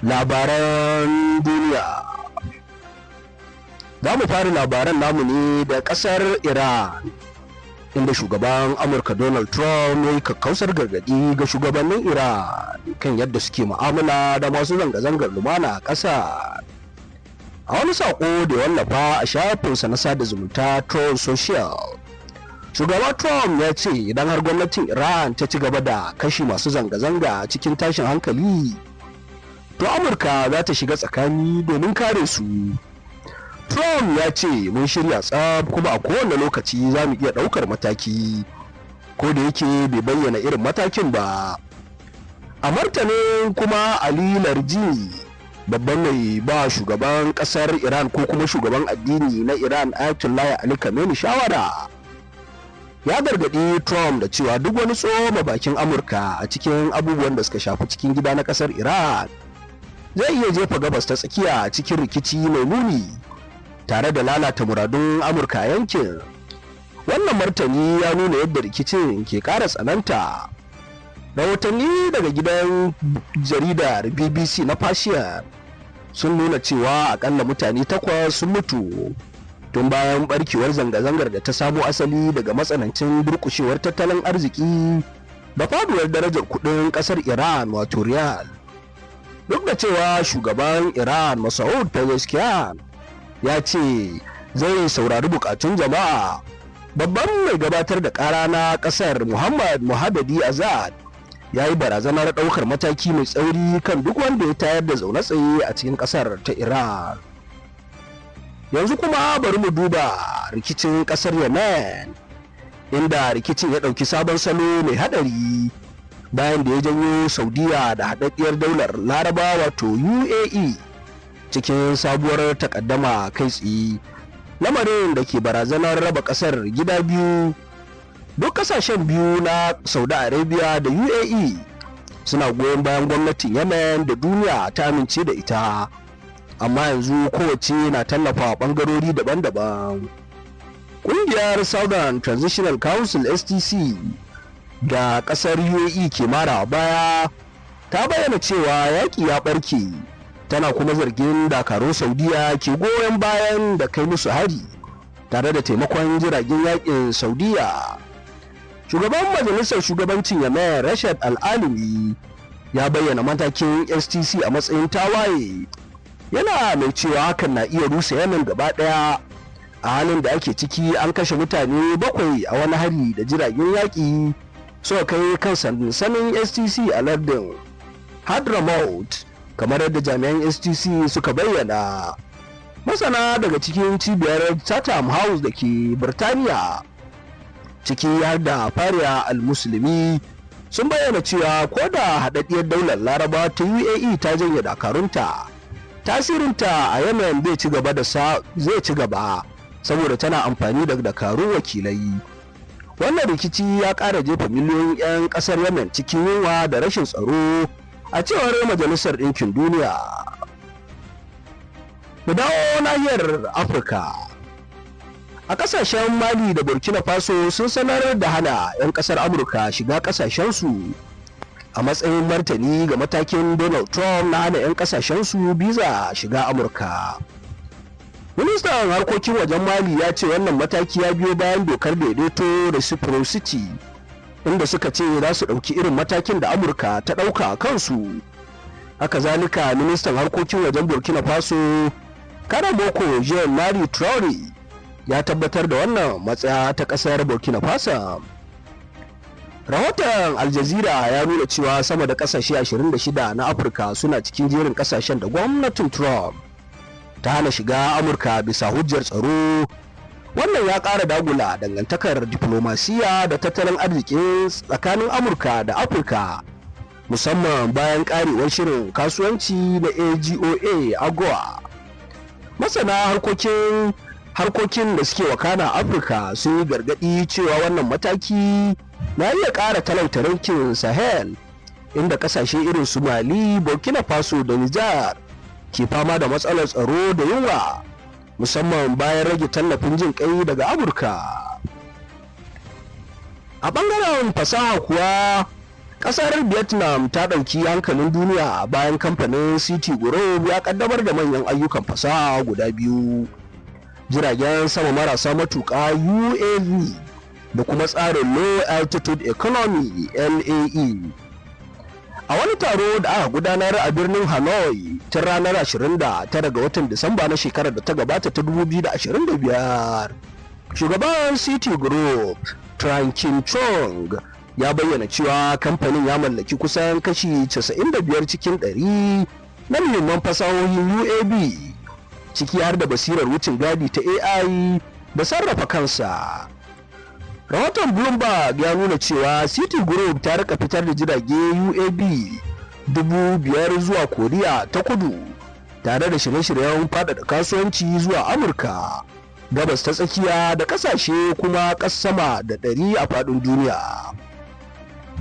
Labaran duniya. Za mu fara labaran namu ne da ƙasar Iran, inda shugaban Amurka Donald Trump ya yi kakkausar gargaɗi ga shugabannin Iran kan yadda suke mu'amala da masu zanga-zangar lumana a ƙasar. A wani saƙo da ya wallafa a shafinsa na sada zumunta Truth Social, shugaba Trump ya ce idan har gwamnatin Iran ta ci gaba da kashe masu zanga-zanga cikin tashin hankali, to Amurka za ta shiga tsakani domin kare su. Trump ya ce, "Mun shirya tsab, kuma a kowane lokaci za mu iya ɗaukar mataki," ko da yake bai bayyana irin matakin ba. A martanin kuma, Ali Larijani, babban mai ba shugaban kasar Iran ko kuma shugaban addini na Iran Ayatollah Ali Khamenei shawara, ya gargaɗi Trump da cewa duk wani tsoma bakin Amurka a cikin abubuwan da suka shafi cikin gida na kasar Iran zai iya jefa Gabas ta Tsakiya cikin rikici mai muni tare da lalata muradun Amurka a yankin. Wannan martani ya nuna yadda rikicin ke ƙara tsananta. Rahotanni daga gidan jaridar BBC na Fashiya sun nuna cewa akalla mutane 8 sun mutu tun bayan barkewar zanga-zangar da ta samo asali daga matsanancin durkushewar tattalin arziki da faduwar darajar kudin kasar Iran, wato riyal. Duk da cewa shugaban Iran Masoud Pezeshkian ya ce zai saurari bukatun jama'a, babban mai gabatar da kara na kasar Muhammad Muhammadi Azad ya yi barazanar ɗaukar mataki mai tsauri kan duk wanda ya tayar da zaune tsaye a cikin ƙasar ta Iran. Yanzu kuma bari mu duba rikicin ƙasar Yemen, inda rikicin ya ɗauki sabon salo mai haɗari bayan da ya janyo Saudiya da Haɗaɗɗiyar Daular Laraba, wato UAE, cikin sabuwar takaddama kai tsaye, lamarin da ke barazanar raba ƙasar gida biyu. Duk kasashen biyu na Saudi Arabia da UAE suna goyon bayan gwamnatin Yemen da duniya ta amince da ita, amma yanzu kowace na tallafa bangarori daban-daban. Ƙungiyar Southern Transitional Council, STC, da ƙasar UAE ke mara baya ta bayyana cewa yaƙi ya ɓarke, tana kuma zargin dakarun Saudiya ke goyon bayan da kai musu hari tare da taimakon jiragen yaƙin Saudiya. Shugaban majalisar shugabancin Yemen Rashad Al'alimi ya bayyana matakin STC a matsayin tawaye, yana mai cewa hakan na iya rusa Yemen gaba daya. A halin da ake ciki, an kashe mutane 7 a wani hari da jiragen yaƙi suka kai kan sansanin STC a lardin Hadramaut, kamar yadda jami'an STC suka bayyana. Masana daga cikin cibiyar Chatham House da ke Birtaniya, ciki har da Fariya Al-Musulmi, sun bayyana cewa ko da Haɗaɗɗiyar Daular Laraba ta UAE ta janye dakarunta, tasirinta a Yemen zai ci gaba da sa zai ci gaba saboda tana amfani da dakarun wakilai. Wannan rikici ya ƙara jefa miliyoyin 'yan ƙasar Yemen cikin yunwa da rashin tsaro, a cewar Majalisar Ɗinkin Duniya. Mu dawo nahiyar Afirka. A kasashen Mali da Burkina Faso sun sanar da hana 'yan kasar Amurka shiga kasashensu a matsayin martani ga matakin Donald Trump na hana 'yan kasashensu biza shiga Amurka. Ministan harkokin wajen Mali ya ce wannan mataki ya biyo bayan dokar daidaito reciprocity, inda suka ce za su ɗauki irin matakin da Amurka ta ɗauka kansu. Haka zalika, ministan harkokin wajen Burkina Faso Karamoko Jean Marie Traore ya tabbatar da wannan matsaya ta kasar Burkina Faso. Rahoton Al Jazeera ya nuna cewa sama da kasashe 26 na Afirka suna cikin jerin kasashen da gwamnatin Trump ta hana shiga Amurka bisa hujjar tsaro. Wannan ya ƙara dagula dangantakar diplomasiya da tattalin arziki tsakanin Amurka da Afirka, musamman bayan karewar shirin kasuwanci na AGOA, AGOA. Masana harkokin da suke wakana Afirka sun yi gargaɗi cewa wannan mataki na iya ƙara talauta yankin Sahel, inda ƙasashe irin su Mali, Burkina Faso da Nijar ke fama da matsalar tsaro da yunwa, musamman bayan rage tallafin jin kai daga Amurka. A ɓangaren fasaha kuwa, Kasar Vietnam ta ɗauki hankalin duniya bayan kamfanin City Group ya kaddamar da manyan ayyukan fasaha guda biyu: jiragen sama marasa matuƙa UAV da kuma tsarin Low Altitude Economy, LAE. A wani taro da aka gudanar a birnin Hanoi tun ranar 29 ga watan Disamba na shekarar da ta gabata ta 2025, shugaban City Group Tran Kim Chong ya bayyana cewa kamfanin ya mallaki kusan kashi 95 cikin 100 na muhimman fasahohin UAV, ciki har da basirar wucin gadi ta AI da sarrafa kansa. Rahoton Bloomberg ya nuna cewa City Group ta rika fitar da jirage UAV 5,000 zuwa Koriya ta Kudu, tare da shirye-shiryen faɗaɗa kasuwanci zuwa Amurka, Gabas ta Tsakiya da kasashe kuma sama da 100 a faɗin duniya.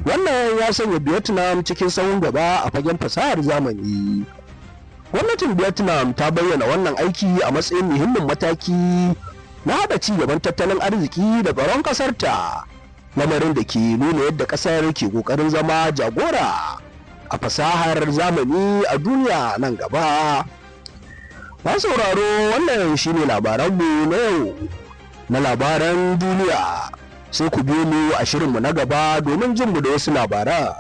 Wannan ya sanya Vietnam cikin sahun gaba a fagen fasahar zamani. Gwamnatin Vietnam ta bayyana wannan aiki a matsayin muhimmin mataki na haɗa ci gaban tattalin arziki da tsaron ƙasarta, lamarin da ke nuna yadda ƙasar ke ƙoƙarin zama jagora a fasahar zamani a duniya nan gaba. Masu sauraro, wannan shine labaranmu na yau na labaran duniya. Sai ku biyo mu a shirinmu na gaba domin jin mu da wasu labaran.